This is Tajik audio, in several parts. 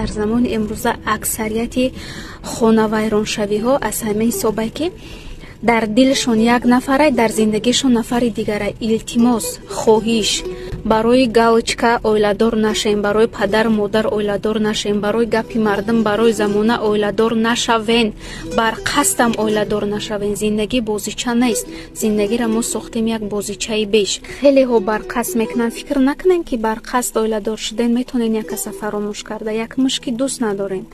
Дар замони имрӯза аксарияти хонавайроншавиҳо аз ҳамин ҳисобе, ки дар дилшон як нафарай, дар зиндагишон нафари дигарай. Илтимос, хоҳиш, барои галочка оиладор нашем, барои падару модар оиладор нашем, барои гапи мардум, барои замона оиладор нашавен, бар қасдам оиладор нашавен. Зиндагӣ бозича нест. Зиндагиро мо сохтем як бозичаи беш. Хелеҳо барқасд мекунанд. Фикр накунем, ки барқасд оиладор шуден метавонен як каса фаромӯш карда. Як мушки дӯст надорем.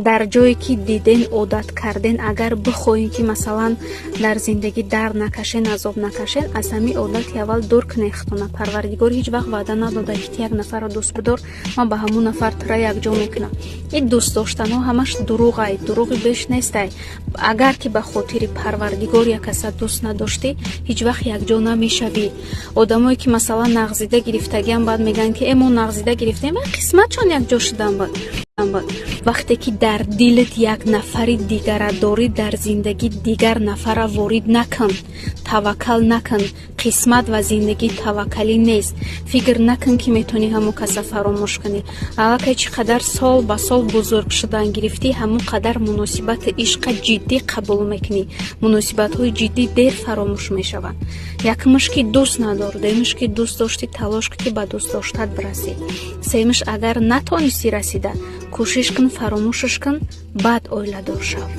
Дар ҷое ки диден, одат карден, агар бихоҳем, ки, масалан, дар зиндагӣ дард накашен, азоб накашен, аз ҳамин одати аввал дур кунен худтона. Парвардигор ҳеҷ вақт ваъда надода, ки ту як нафарро дӯст бидор, ман ба ҳамун нафар тура якҷо мекунам. Ин дӯст доштанҳо ҳамаш дурӯғай, дурӯғи беш нестай. Агар ки ба хотири Парвардигор як каса дӯст надоштӣ, ҳеҷ вақт якҷо намешавӣ. Одамое ки, масалан, нағзида гирифтагиам, баъд мегӯянд, ки э, мо нағзида гирифтем, қисматшон якҷо шудан буд. Вақте ки дар дилат як нафари дигара дорӣ, дар зиндагӣ дигар нафара ворид накун, таваккал накун. Қисмат ва зиндагӣ таваккалӣ нест. Фикр накун, ки метавонӣ ҳамон каса фаромӯш кунӣ. Аллакай чӣ қадар сол ба сол бузург шудан гирифтӣ, ҳамон қадар муносибати ишқа ҷиддӣ қабул мекунӣ. Муносибатҳои ҷиддӣ дер фаромӯш мешаванд. Якумаш, ки дӯст надор. Дуюмаш, ки дӯст доштӣ, талош кун, ки ба дӯст доштат бирасӣ. Сеюмаш, агар натонистӣ расида, кӯшиш кун, фаромӯшаш кун, баъд оиладор шав.